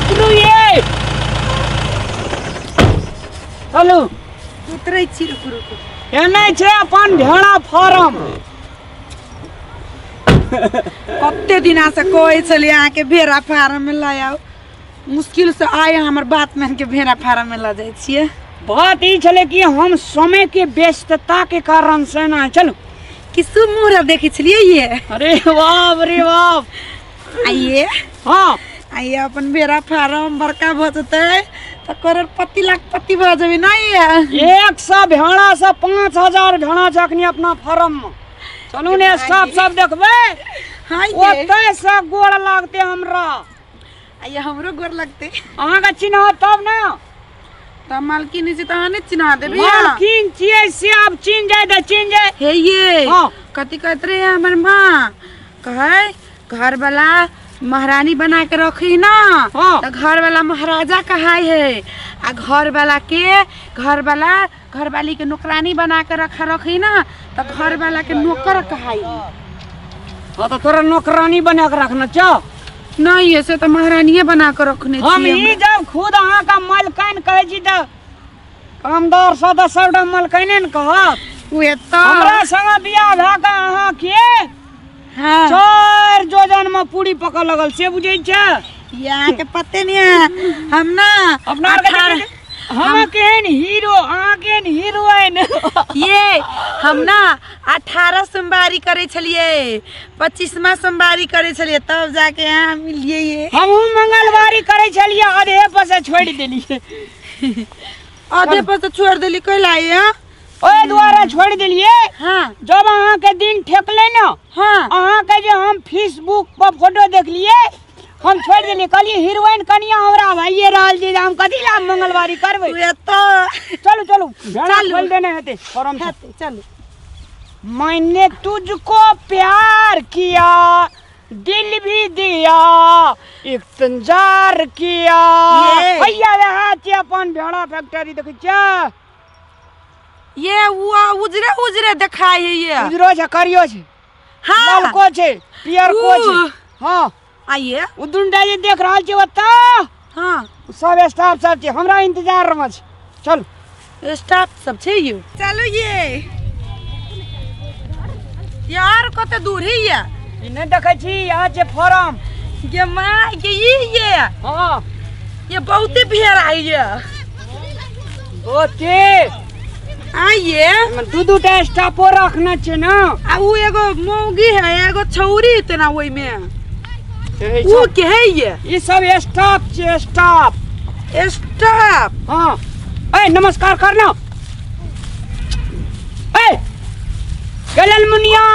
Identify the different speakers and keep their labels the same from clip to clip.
Speaker 1: उतरू ये। चलू
Speaker 2: उतरै छी, रुकू रुकू।
Speaker 1: एने छै अपन भेड़ा फार्म।
Speaker 2: कते दिना से कहै छलियै अहाँके भेड़ा फार्म में लऽ आउ, मुश्किल से आइ हमर बात मान के भेड़ा फार्म में लऽ जाइ छियै।
Speaker 1: बात ई छलै कि हम समय के व्यस्तता के कारण से ना। चलू
Speaker 2: कि शुभ मुहूर्त देखै छलियै ये।
Speaker 1: अरे बाप रे बाप।
Speaker 2: आइए
Speaker 1: हाँ
Speaker 2: आइए अपन भेड़ा फार्म बड़का भऽ जेतै तऽ करोड़पति लाखपति भऽ जेबै ना ये।
Speaker 1: 100 भेड़ा से 5000 भेड़ा छै अखनी अपना फार्म में। चलू ने स्टाफ सब देखबै।
Speaker 2: हाँ ये
Speaker 1: ओतै से गोड़ लागते हमरा।
Speaker 2: आइए हमरो गोड़ लगते।
Speaker 1: अहाँके चिन्ह तब ना।
Speaker 2: तऽ मालकिन छै तऽ अहाँ नहि चिन्हा देबै।
Speaker 1: मालकिन छियै से आब चिन्ह जाय तऽ चिन्ह जाय।
Speaker 2: हे ये
Speaker 1: हाँ।
Speaker 2: कथी कहैत रहे हमर माँ, कहै घर वाला महारानी बना के रखी ना।
Speaker 1: हाँ।
Speaker 2: तऽ घर वाला महाराजा कहाय है, आ घर वाला के घर वाला घरवाली के नौकरानी बना के रखा रखी ना तऽ घर वाला के नौकर कहाय है।
Speaker 1: हाँ तऽ तोरा नौकरानी बना के रखना छौ।
Speaker 2: नहीं ऐसे तऽ महारानीये बना के रखने
Speaker 1: हम
Speaker 2: छियै
Speaker 1: ई
Speaker 2: हमरा।
Speaker 1: जब खुद अहाँ का मालकाइन कहै छी तऽ कामदार सब तऽ सबटा मालकाइने ने कहत।
Speaker 2: उहे तऽ
Speaker 1: हमरा संग बियाह भए कऽ अहाँ के
Speaker 2: हाँ
Speaker 1: 4 जोजन में पूरी पकऽ लगल से बुझै छै।
Speaker 2: ये अहाँके पते नहीं है हम ना
Speaker 1: अपना आरके हम केहन हीरो अहाँ केहन हीरोइन।
Speaker 2: ये हम ना 18 सोमवारी करै छलियै, 25वां सोमवारी करै छलियै, तब जाके अहाँ मिलियै ये।
Speaker 1: हमहूँ मंगलवारी करै छलियै, आधे पर से छोड़ि देलियै।
Speaker 2: आधे पर से छोड़ि देली कैला ये?
Speaker 1: ओहि दुआरे छोड़ि देलियै।
Speaker 2: हाँ
Speaker 1: जब अहाँके दिन ठेकलै ने।
Speaker 2: हाँ
Speaker 1: अहाँके जे हम फेसबुक पर फोटो देखलियै हम छोड़ि देलियै। कहलियै हीरोइन कनिया हमरा भइए रहल छै, हम कथी लए मंगलवारी करबै।
Speaker 2: उहे तऽ।
Speaker 1: चलू चलू भेड़ा खोलि देने हेतै फॉर्म से।
Speaker 2: हेतै चलू।
Speaker 1: मैंने तुझको प्यार किया, दिल भी दिया, इंतजार किया। भैया वएह छै अपन भेड़ा फैक्ट्री देखै छियै।
Speaker 2: ये उजरे उजरे देखाय है ये।
Speaker 1: उजरो छै करियो छै।
Speaker 2: हाँ
Speaker 1: ललको छै पियरको छै। हाँ
Speaker 2: आइए
Speaker 1: ओ दुनटा जे देख रहल छै ओतऽ।
Speaker 2: हाँ
Speaker 1: सब स्टाफ सब छै हमरा इंतजार में छै। चल
Speaker 2: स्टाफ सब छै यो। चलू ये यार कते दूर है ये।
Speaker 1: ई नहि देखै छी यहाँ छै फार्म।
Speaker 2: ये माँ ये ई ये।
Speaker 1: हाँ
Speaker 2: ये बहुते भेड़ है ये।
Speaker 1: बहुते
Speaker 2: आइए
Speaker 1: दू दू टा स्टाफो रखना छै ना।
Speaker 2: आ उ एगो मौगी है एगो छौरी तेना ओहि में उ के है ये।
Speaker 1: ई सब स्टाफ छै स्टाफ
Speaker 2: स्टाफ।
Speaker 1: हाँ ए नमस्कार करना। ए गलल मुनिया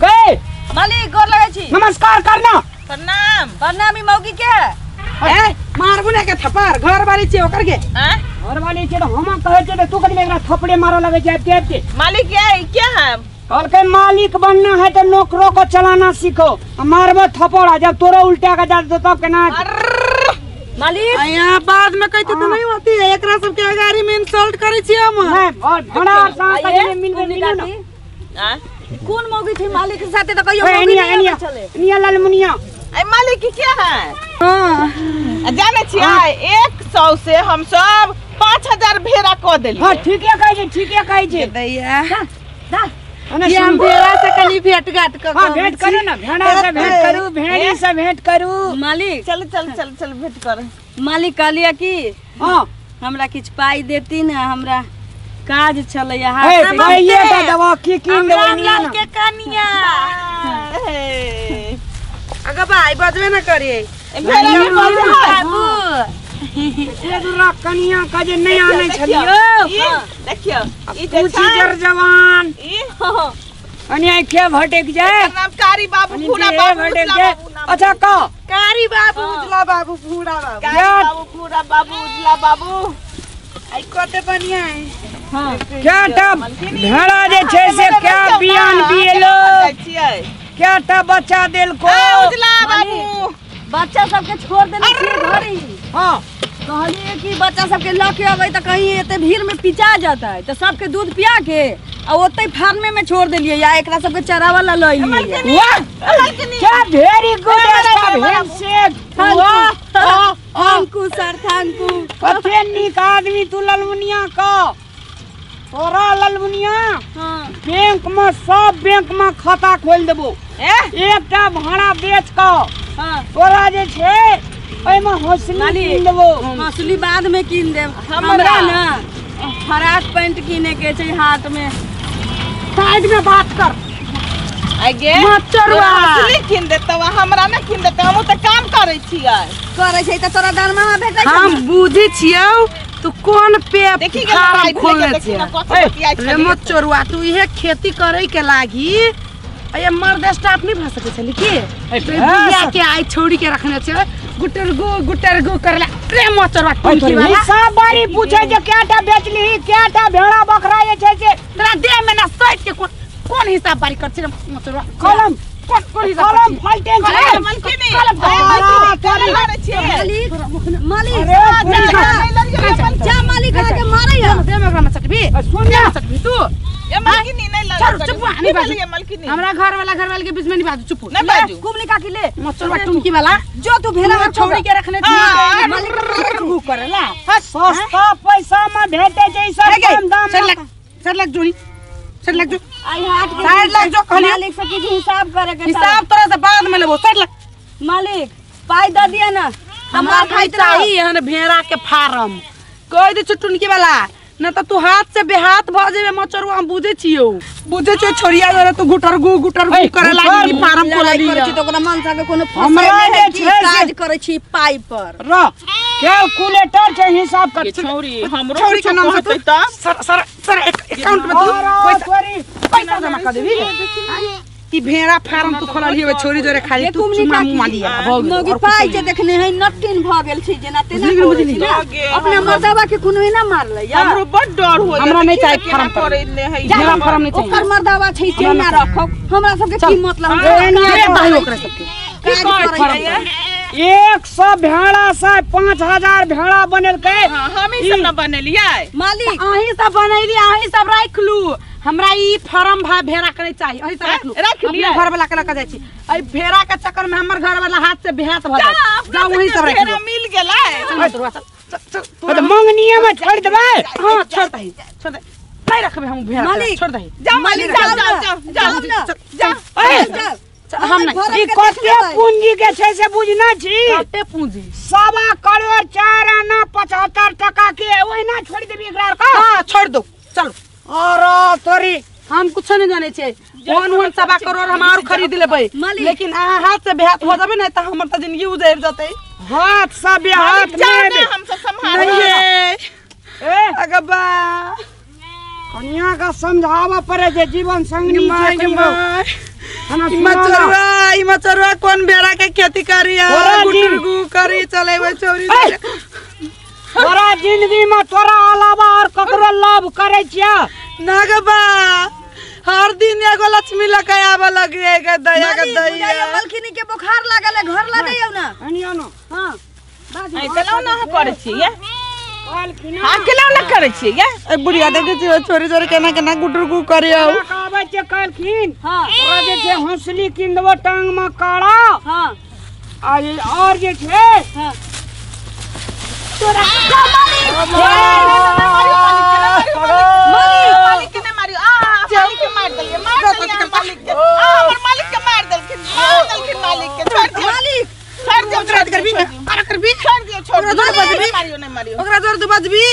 Speaker 1: गए
Speaker 3: मालिक गोर लगै छी।
Speaker 1: नमस्कार करना।
Speaker 3: प्रणाम प्रणाम। ई मौगी के
Speaker 2: ए मारबू ने के थप्पड़ घर वाली छै ओकर के।
Speaker 3: हां
Speaker 1: घर वाली छै त हम कहै छै त तू कनी एकरा थप्पड़े मारऽ लगै छै आबते आबते।
Speaker 3: मालिक ये क्या है?
Speaker 1: कहलकै मालिक बनना है तो नौकरों को चलाना सीखो। मारबो थप्पड़ जब तोरा उल्टा के जा तब केना।
Speaker 3: मालिक
Speaker 2: यहाँ बाद में कहते तो नहीं होती है। एकरा सब के अगाड़ी में इंसल्ट करै छी हम।
Speaker 1: नहीं और भड़ा सा कने मिलबे मिलू ना।
Speaker 3: हां कोन मौगी थी मालिक के साथे त कहियो मौगी नहीं चले।
Speaker 1: निया लाल मुनिया
Speaker 3: ए मालिक की क्या है?
Speaker 2: हां
Speaker 3: जाने छियै 100 से हम सब 5000 भेड़ा क देलियै।
Speaker 1: हां ठीके कहै छै ठीके कहै छै
Speaker 2: दैया।
Speaker 3: दा
Speaker 2: ये हम भेड़ा से कनी भेंट घाट क
Speaker 1: हां भेंट करू ना। भेड़ा से भेंट करू भेड़ी से भेंट करू।
Speaker 4: मालिक
Speaker 3: चल चल चल चल भेंट कर।
Speaker 4: मालिक कहलियै कि
Speaker 1: हां
Speaker 4: हमरा किछ पाई देती ना, हमरा काज छलै यहाँ।
Speaker 1: ए पाइये टा दवा की कीन देबै
Speaker 2: लाल के कनिया। अगर भाई बजबे ना करिए
Speaker 3: भेड़ा के बजबे
Speaker 4: बाबू।
Speaker 1: ये दूरा कनिया का जे नहीं आने छलियो।
Speaker 3: देखियो ई
Speaker 1: तू छी जवान
Speaker 3: ई
Speaker 1: अनिया के भटक जाए।
Speaker 3: नाम कारी बाबू भूरा बाबू
Speaker 1: भटक जाए। अच्छा का
Speaker 2: कारी बाबू उजला बाबू भूरा बाबू।
Speaker 3: कारी बाबू भूरा बाबू उजला बाबू।
Speaker 2: आई कते बढ़िया है।
Speaker 4: हां
Speaker 1: क्या टा भेड़ा जे छै से क्या बियान बिएलो क्या टा बच्चा देलको।
Speaker 3: उजला बाबू
Speaker 4: बच्चा सबके छोड़ देने छियै घरे।
Speaker 1: हां
Speaker 4: कहलिए कि बच्चा सबके ल के अबै त कहीं एते भीड़ में पिचा जाता है त सबके दूध पिया के आ ओतै फार्मे में छोड़ देलिए या एकरा सबके चरावा ला ल एलिए।
Speaker 1: वाह क्या very good staff handshake.
Speaker 4: Thank you sir, thank you.
Speaker 1: कते नीक आदमी तू ललमुनिया का। तोरा ललमुनिया
Speaker 4: हां
Speaker 1: बैंक में सब बैंक में खाता खोल देबो। एकटा भाड़ा बेच क
Speaker 4: हां
Speaker 1: तोरा जे छै ओइ में हौसली कीन देबो।
Speaker 4: हौसली बाद में कीन देब। हमरा ना फराक पैंट कीने के छै हाथ में।
Speaker 2: साइड में बात कर।
Speaker 3: आगे हौसली कीन देतौ हमरा ना कीन देतौ। हम त काम करै छियै।
Speaker 4: करै छै त तोरा दरमाहा भेटै छै।
Speaker 2: हम बुझै छियौ तू कोन पे फार्म खोलने छै। रे मचोरवा तू इहे खेती करे के लागी ए मर्द स्टाफ नहीं भ सके छली की? बिया के आई छोड़ी के रखने छै गुटर गु करला। रे मचोरवा टुनकी वाला
Speaker 1: हिसाब बारी पूछे जे केटा बेचली केटा भेड़ा बकरा जे छै से
Speaker 2: तोरा देह में ना सट के कोन हिसाब बारी कर छै रे मचोरवा?
Speaker 1: कलम
Speaker 2: कोन कोन हिसाब
Speaker 1: कलम फलटेन छै।
Speaker 3: मलकिनी
Speaker 4: मालिक मालिक जा मालिक आके मारै है।
Speaker 2: दे में ओकरा में चटबी।
Speaker 1: सुन
Speaker 2: ना चटबी तू।
Speaker 3: ए मलकिनी नहीं लड़।
Speaker 2: चल चुप नहीं बाजू।
Speaker 3: मलकिनी
Speaker 2: हमरा घर वाले के बीच में नहीं बाजू। चुप
Speaker 3: नहीं बाजू।
Speaker 4: कुमली काकी ले
Speaker 2: मचोरवा टुनकी वाला
Speaker 4: जो तू भेड़ा
Speaker 2: छोड़ी के रखने छी
Speaker 4: मालिक
Speaker 2: गु करेला।
Speaker 1: सस्ता पैसा में भेटे छै सब कम दाम।
Speaker 2: सर लग जोड़ी सर लग जो
Speaker 4: आई हाथ के
Speaker 2: साइड लग जो कहलियो।
Speaker 4: मालिक से कुछ हिसाब करे के
Speaker 2: हिसाब तोरा से बाद में लेबो। साइड लग
Speaker 4: मालिक पाई the दिया ना।
Speaker 2: हमरा खाई चाही एहन भेड़ा के फार्म कह दे टुनकी वाला न त तू हाथ से बेहाथ भ जेबे मचोरवा। हम बुझे छियो बुझे छियो छोरिया जरा तू गुटर गु करे लागी फार्म खोलली
Speaker 4: करै छी त ओकरा मनसा के कोनो फसल नै है की काज करै छी पाई पर
Speaker 1: र कैलकुलेटर छै हिसाब कर।
Speaker 3: छोरी हमरो
Speaker 2: छोरी के नाम से
Speaker 3: त
Speaker 2: सर सर सर अकाउंट में तू पैसा जमा कर देबी। ई भेड़ा फार्म तू खोलली है छोरी जोरे खाली तू चुमा मुमा लिया
Speaker 4: मगी पाई जे देखने है नटिन भ गेल छै जेना तेना अपना मर्दवा के कोनो एना मारलै यार।
Speaker 3: हमरो बड डर हो।
Speaker 2: हमरा नहीं चाहिए फार्म
Speaker 3: करे ले है
Speaker 2: भेड़ा फार्म नहीं चाहिए।
Speaker 4: ओकर मर्दवा छै तेना रखो। हमरा सबके की मतलब
Speaker 2: एना ओकरा सबके
Speaker 4: की करै है।
Speaker 1: 100 भेड़ा से 5000 भेड़ा बनेलकै।
Speaker 3: हम ही सब न बनेलियै
Speaker 4: मालिक।
Speaker 2: अहीं सब बनेली अहीं सब राखलू। हमरा ई फार्म भा भेड़ा के नहीं चाहिए। अहीं सब राखलू अपने घर वाला के लक जाय छी। ए भेड़ा के चक्कर में हमर घर वाला हाथ से बेहाथ भ जाय। जाओ वहीं सब राख
Speaker 3: भेड़ा मिल गेलै।
Speaker 2: चल
Speaker 1: चल त मंगनिया में छोड़ देबै।
Speaker 2: हां छोड़ दही छोड़ दे नहीं रखबे हम भेड़ा छोड़ दही।
Speaker 3: जा मालिक जाओ जाओ जाओ
Speaker 2: जा हम नहीं
Speaker 1: ई कते पूंजी के छै से बुझना छी।
Speaker 2: कते पूंजी
Speaker 1: 1.25 करोड़ 4 आना 75 टका के ओहिना छोड़ देबी एकरा का।
Speaker 2: हां छोड़ दो चलो।
Speaker 1: और तोरी
Speaker 2: हम कुछ नहीं जाने छे। 1 1.25 करोड़ हम और खरीद लेबै लेकिन अहाँ हाथ से बेहाथ हो जाबे नै त हमर त जिंदगी उजैर जतै।
Speaker 1: हाथ से बेहाथ नहीं
Speaker 3: हम सब संभाल
Speaker 2: नहीं
Speaker 1: ए
Speaker 2: अगबा
Speaker 1: कनिया का समझावा पड़े जे जीवन संगनी छै।
Speaker 2: मचोरवा ई मचोरवा कोन भेड़ा के खेती करी गुटुर गु करी चलेबै चोरी।
Speaker 1: तोरा जिंदगी में तोरा अलावा और ककरो लव करे छिया
Speaker 2: ना गबा। हर दिन एगो लक्ष्मी लके आवे लगे के दया के दया।
Speaker 4: मलखिनी के बुखार लागल है घर ला जाइयो ना।
Speaker 1: अनियो ना
Speaker 4: हां बाजू
Speaker 3: ए केना ना करै छियै हां केना ना करै छियै।
Speaker 2: ए बुढ़िया देखे छियै छोरी छोरी केना केना गुटुर गु करियौ
Speaker 1: आबै छै कहलखिन।
Speaker 4: हां
Speaker 1: तोरा जे छै हौसली कीन देबो टांग में काड़ा।
Speaker 4: हां
Speaker 1: आ और जे छै
Speaker 4: हां
Speaker 1: तोरा
Speaker 3: मालिक के मारियो। आ मालिक के मार देलियै मार देलियै मालिक के। आ हमर मालिक के मार देलखिन मार देलखिन मालिक के। छोड़ दियौ
Speaker 2: मालिक
Speaker 3: छोड़ दियौ
Speaker 2: छोड़ करबी अरे करबी
Speaker 3: छोड़ दियौ छोड़
Speaker 2: ओकरा जोर बजबी
Speaker 3: मारियो नहीं मारियो
Speaker 2: ओकरा जोर दू बजबी।